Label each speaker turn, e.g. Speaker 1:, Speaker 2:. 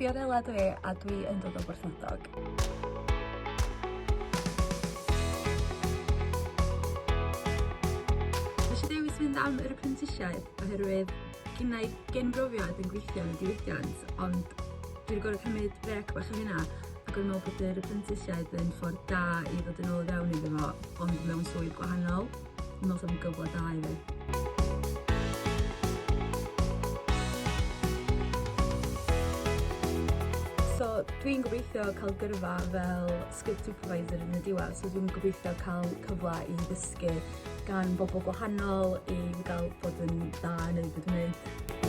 Speaker 1: Fiorella dwi a dwi yn dod o Borthmadog. Nes i ddewis fynd am yr prentisiaeth oherwydd gynna i gyn brofiad yn gweithio yn y diwydiant ond dwi 'di gor'o' cymryd brêc bach o hynna ac o'n i'n me'wl bod yr prentisiaeth yn ffordd da i ddod yn ôl i fewn iddo fo ond mewn swydd gwahanol. Dwi'n me'wl sa fo'n gyfle da i fi. So dwi'n gobeithio ca'l gyrfa fel script supervisor yn y diwadd so dwi'n gobeithio ca'l cyfle i ddysgu gan bobol gwahanol i ga'l bod yn dda yn neud be' dwi'n neud.